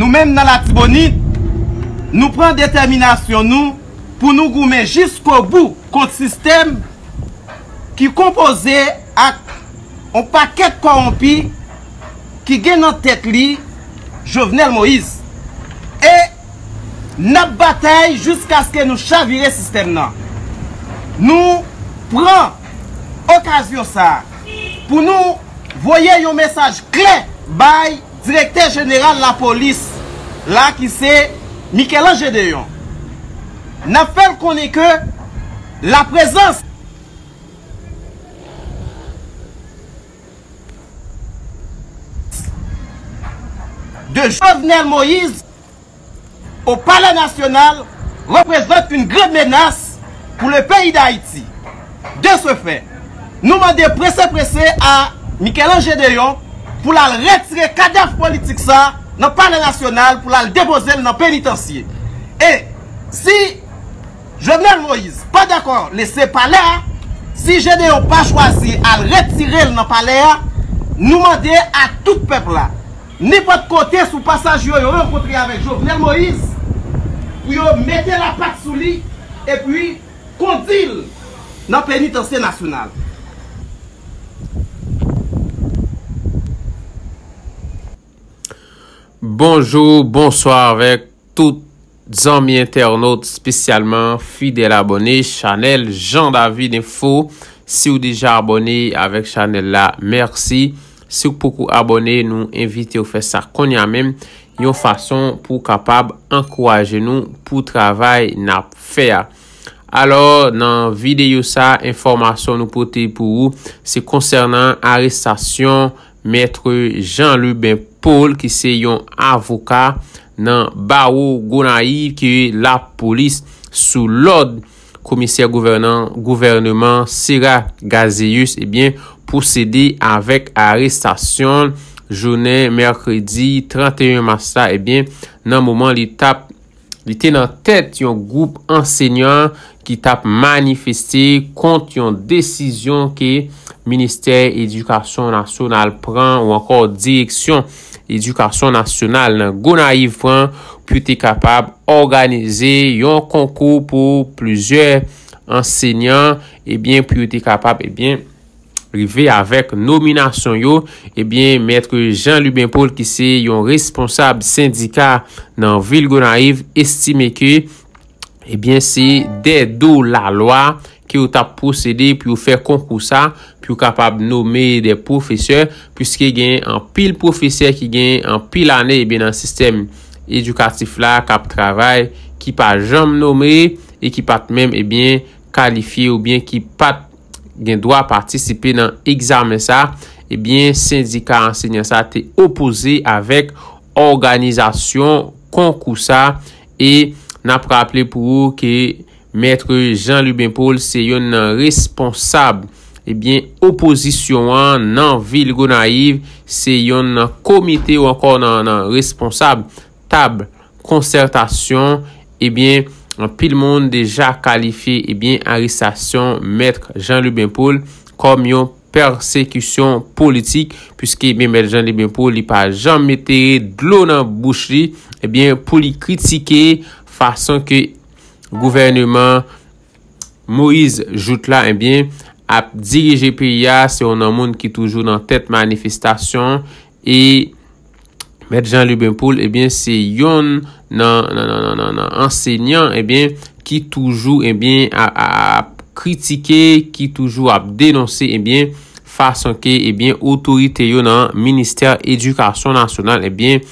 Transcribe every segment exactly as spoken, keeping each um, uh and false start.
Nou menm nan Latibonit, nou pran detèminasyon nou pou nou goumen jiskobou kont sistèm ki konpoze ak yon pakèt kòwonpi ki gen nan tèt li Jovenel Moïse. E n ap batay jiskaske nou chavire sistèm nan. Nou pran okazyon sa a pou nou voye yon mesaj klè bay Direktè Jeneral Lapolis la ki se Michel-Ange Gédéon. N ap fè l konnen ke laprezans de Jovenel Moïse au Palais National représente une grande menace pour le pays d'Haïti. De ce fait, nou mande prese prese a Michel-Ange Gédéon pou l al retire kadaf politik sa nan Palè Nasyonal pou l al depoze l nan penitansye. E si Jovenel Moïse pa dakò lese palè a, si Gédéon pa chwazi al retire l nan palè a, nou mande a tout pèp la, nenpòt kote sou pasaj yo, yo rankontre avèk Jovenel Moïse, pou yo mete lapat sou li epi kondi l nan penitansye nasyonal. Bonjou, bonswa avèk tout zanmi entènot, espesyalman fidèl abòne chanèl Jean David Info. Si w deja abòne avèk chanèl la, mèsi. Si w poko abòne, nou envite w fè sa kounye a menm, yon fason pou w kapab ankouraje nou pou travay n ap fè a. Alò, nan videyo sa, enfòmasyon nou pote pou ou, se konsènan arestasyon Mèt Jean Lubin Paul, ki se yon avoka nan bawo Gonayiv, ke lapolis, sou lòd komisè gouvènan, gouvèneman Sera Gazeus, ebyen, pwosede avèk arestasyon l jounen mèkredi trannteyen mas la, ebyen, nan moman li t ap, li te nan tèt yon gwoup ansenyan ki t ap manifeste kont yon desizyon ke Ministè Edikasyon Nasyonal pran, ou ankò Direksyon Edikasyon Nasyonal nan Gonayiv pran, pou yo te kapab òganize yon konkou pou plizyè ansenyan, ebyen, pou yo te kapab, ebyen, rive avèk nominasyon yo, ebyen, Mèt Jean Lubin Paul, ki se yon responsab sendika nan vil Gonayiv, estime ke, ebyen, se dèdo lalwa ke yo t ap pwosede pou yo fè konkou sa, pou yo kapab nome de pwofesè, piske gen anpil pwofesè ki gen anpil ane, ebyen, nan sistèm edikatif la, k ap travay, ki pa janm nome e ki pa t menm, ebyen, kalifye oubyen ki pa t gen dwa patisipe nan egzamen sa, ebyen, sendika ansenyan sa te opoze avèk òganizasyon konkou sa. E n ap raple pou ou ke Mèt Jean Lubin Paul se youn nan responsab, ebyen, opozisyon an nan vil Gonayiv, se youn nan komite ou ankò nan, nan responsab tab konsètasyon, ebyen, anpil moun deja kalifye, ebyen, arestasyon Mèt Jean Lubin Paul kòm yon pèsekisyon politik, piske, ebyen, Mèt Jean Lubin Paul, li pa janm mete dlo nan bouch li, ebyen, pou li kritike fason ke gouvèneman Moïse Jouthe la, ebyen, ap dirije peyi a, se yon nan moun ki toujou nan tèt manifestasyon, e Mèt Jean Lubin Paul, ebyen, se youn nan, nan, nan, nan, nan, nan ansenyan, ebyen, ki toujou, ebyen, a, a, ap kritike, ki toujou ap denonse, ebyen, fason ke, ebyen, otorite yo nan ministè edikasyon nasyonal, ebyen,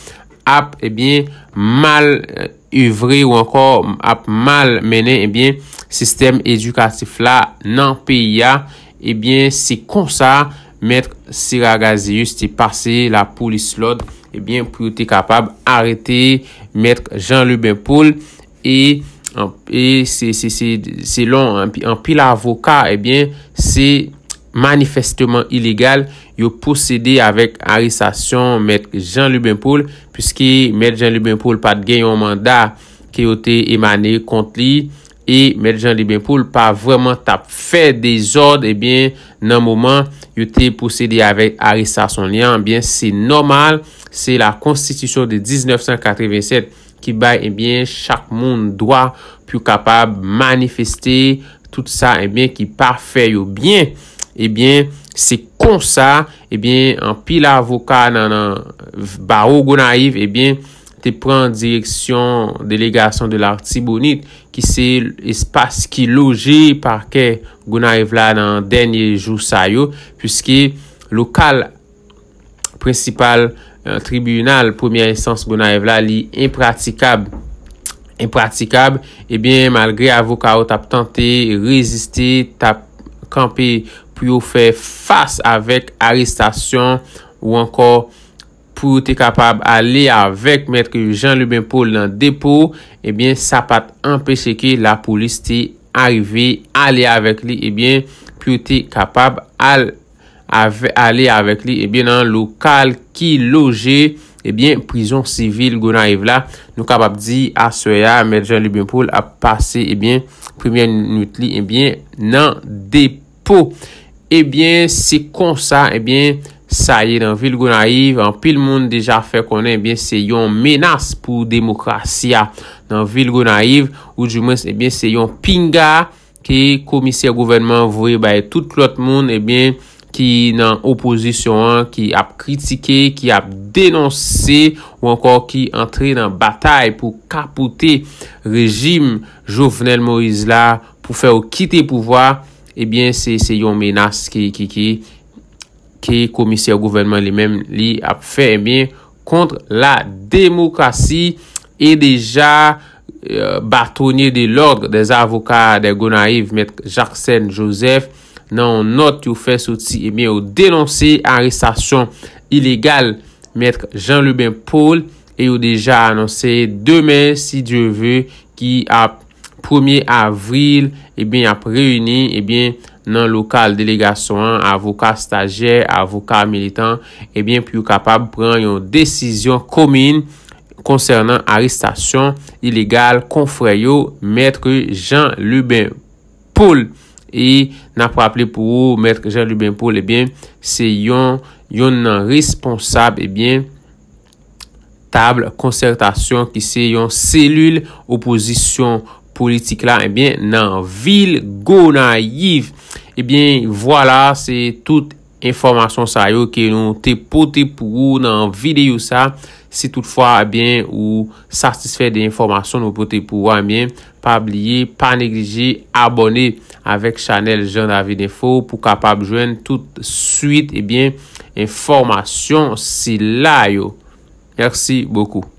ap, ebyen, mal, eh, evre ou ankò ap mal mennen, ebyen, sistèm edikatif la nan peyi a. Ebyen, se konsa, Mèt Sera Gazeus te pase lapolis lòd, ebyen, pou yo te kapab arete Mèt Jean Lubin Paul. E, e se, se, se, selon anpi-, anpil avoka, ebyen, se manifèsteman ilegal yo pwosede avèk arestasyon Mèt Jean Lubin Paul, piske Mèt Jean Lubin Paul pa t gen yon manda ke yo te emane kont li, E Mèt Jean Lubin Paul pa vrèman t ap fè dezòd, ebyen, nan moman yo te pwosede avèk arestasyon li an, ebyen, se nòmal, se la konstitisyon de diznèf san katrevennsèt ki bay, ebyen, chak moun dwa pou yo kapab manifeste, tout sa, ebyen, ki pa fè yo byen, ebyen, se konsa, ebyen, anpil avoka nan, nan bawo Gonayiv, ebyen, te pran direksyon delegasyon de Latibonit, ki se espas ki loje pakè Gonayiv la nan dènye jou sa yo, piske lokal prensipal, eh, tribinal premyè enstans Gonayiv la, li enpratikab. Enpratikab, ebyen, malgre avoka yo t ap tante reziste, t ap kanpe pou yo fè fas avèk arestasyon ou ankò pou yo te kapab ale avèk Mèt Jean Lubin Paul nan depo, ebyen, sa pa t anpeche ke lapolis te arive ale avèk li, ebyen, pou yo te kapab al, avè-, ale avèk li, ebyen, nan lokal ki loje, ebyen, prizon sivil Gonayiv la. Nou kapab di, aswè a, Mèt Jean Lubin Paul ap pase, ebyen, premyè nwit li, ebyen, nan depo. Ebyen, se konsa, ebyen, sa ye nan vil Gonayiv. Anpil moun deja fè konnen, ebyen, se yon menas pou demokrasi a nan vil Gonayiv, ou dimwens, ebyen, se yon pinga ke komisè gouvènman voye bay tout lòt moun, ebyen, ki nan opozisyon an, ki ap kritike, ki ap denonse, ou ankò ki antre nan batay pou kapoute rejim Jovenel Moïse la, pou fè yo kite pouvwa, ebyen, se, se yon menas ki, ki, ki, ke komisè gouvènman li menm li ap fè, ebyen, kont la demokrasi. E deja, euh, bâtonnier de l'ordre des avocats de Gonayiv, Mèt Jackson Joseph, nan yon nòt yo fè soti, ebyen, yo denonse arestasyon ilegal Mèt Jean Lubin Paul, e yo deja anonse demen, si Dye ve, ki ap premye avril, ebyen, y ap reyini, ebyen, nan lokal delegasyon an, avoka stajyè, avoka militan, ebyen, pou yo kapab pran yon desizyon komin konsènan arestasyon ilegal konfrè yo, Mèt Jean Lubin Paul. E n ap raple pou ou, Mèt Jean Lubin Paul, ebyen, se yon, yonn nan responsab, ebyen, tab konsètasyon ki se yon selil opozisyon politik la, ebyen, nan vil Gonayiv. Ebyen, vwala, se tout enfòmasyon sa yo ke nou te pote pou ou nan videyo sa. Si toutfwa, ebyen, ou satisfè de enfòmasyon nou pote pou ou, ebyen, pa bliye, pa neglije abòne avèk chanèl Jean David Info pou kapab jwenn tout swit, ebyen, enfòmasyon sila yo. Merci beaucoup.